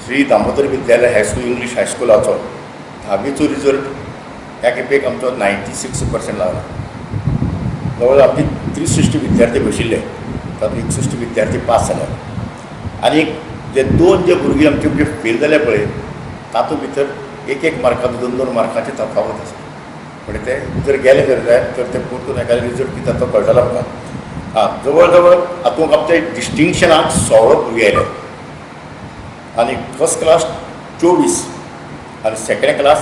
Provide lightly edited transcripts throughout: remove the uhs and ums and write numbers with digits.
श्री दामोदर विद्यालय high school English हायस्कुलाचो धावीचो result ह्या खेपेक आमचो 96% लागला. जवळ आमचे 63 विद्यार्थी बशिल्ले, तातूंत 61 विद्यार्थी पास जाले. आनी जे दोन जे भुरगीं आमचे जे फेल जाले पळय तातूंत भितर एक एक मार्काचो दोन दोन मार्काचे तफावत आसा. म्हणजे ते जर गेले जर जायत तर ते परतून एखादे रिजल्ट कितें तो कळटलो आमकां. आं, जवळ जवळ हातूंत आमचे डिस्टिंक्शनाक 16 भुरगे आयले आनी फर्स्ट क्लास 24 आनी सेकेंड क्लास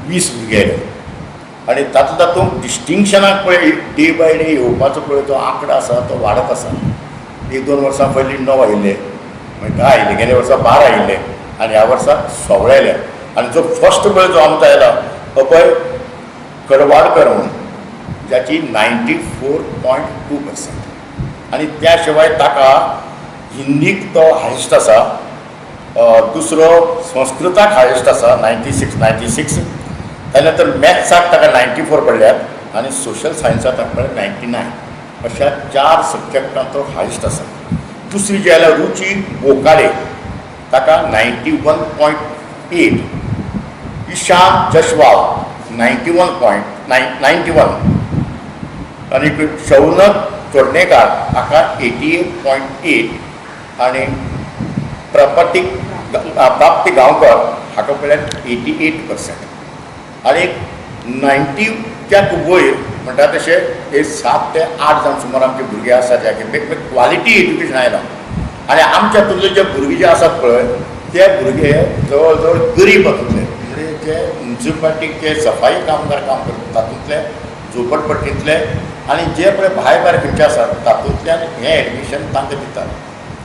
20 भुरगे आयले. आनी तातूंत तातूंत डिस्टिंक्शनाक पळय डे बाय डे येवपाचो पळय तो आंकडो आसा तो वाडत आसा. एक दोन वर्सां पयलीं 9 आयिल्ले, मागीर 10 आयिल्ले, गेल्या वर्सा 12 आयिल्ले आनी ह्या वर्सा 16 आयले. आनी जो फर्स्ट पळय जो आमचो आयला अभय कडवाडकर म्हणून, जाची 94.2%. आनी त्या शिवाय ताका हिंदीक तो हायस्ट आसा, दुसरो संस्कृताक हायस्ट आसा 96 96. ताच्या नंतर मॅथ्साक ताका 94 पडल्यात आनी सोशल सायन्साक ताका पडल्या 99. अशा 4 सब्जॅक्टांत तो हायस्ट आसा. दुसरी जी आयल्या रुची बोकाडे, ताका 91.8. ईशान जशवाल 91.91. आनी शौनक चोडणेकार हाका 88.8. आनी प्राप्ती गांवकर हाका पळल्यार 88%. आनी 90च्या वयर म्हणटा तशें हे 7 ते 8 जाण सुमार आमचे भुरगे आसात ह्या खेपेक क्वॉलिटी एज्युकेशन आयलां. आनी आमच्या हातूंतले जे भुरगे जे आसात पळय ते भुरगे जवळ जवळ गरीब हातूंतले, म्हणजे जे म्युनिसिपालिटीक जे सफाई कामगार काम करतात तातूंतले, झोपडपट्टींतले आनी जे पळय भायर भायर खंयचे आसात तातूंतल्यान हें एडमिशन तांकां दितात.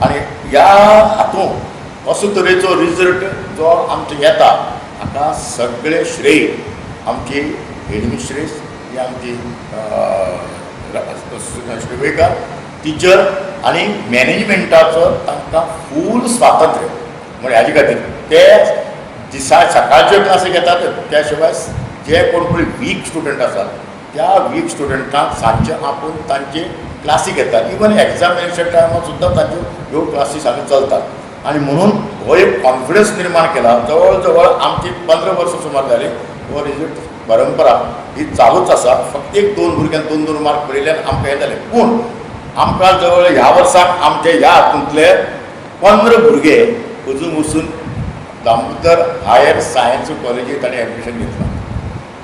आनी ह्या हातूंत असो तरेचो रिजल्ट जो आमचो येता हाका सगळे श्रेय आमची एडमिनिस्ट्रेस ही आमची श्रीवेकर टिचर आनी मॅनेजमेंटाचो तांकां फूल स्वातंत्र्य. म्हणजे हाजे खातीर ते दिसा सकाळच्यो क्लासी घेतात, त्या शिवाय जे कोण पळय वीक स्टुडंट आसात त्या वीक स्टुडंटांक सांजचे आपोवन तांचे क्लासी घेतात. इवन एग्जामिनेशन टायमार सुद्दां तांच्यो ह्यो क्लासीस हांगा चलतात. आनी म्हणून हो एक कॉन्फिडन्स निर्माण केला. जवळ जवळ आमची 15 वर्सां सुमार जाली हो रिजल्ट परंपरा ही चालूच आसा. फक्त एक दोन भुरग्यांक दोन दोन मार्क पडिल्ल्यान आमकां हें जालें. पूण आमकां जवळ ह्या वर्साक आमचे ह्या हातूंतले 15 भुरगे अजून वचून दामोदर हायर सायन्स कॉलेजीत ताणें एडमिशन घेतलां.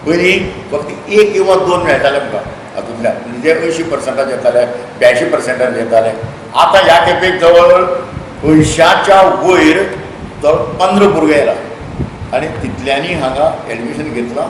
पयलीं फक्त 1 किंवा 2 मेळटाले आमकां हातूंतल्यान, म्हणजे 80% येताले, 82% येताले. आतां ह्या खेपेक जवळ 80च्या वयर जवळ 15 भुरगे आयला आनी तितल्यांनी हांगा एडमिशन घेतलां.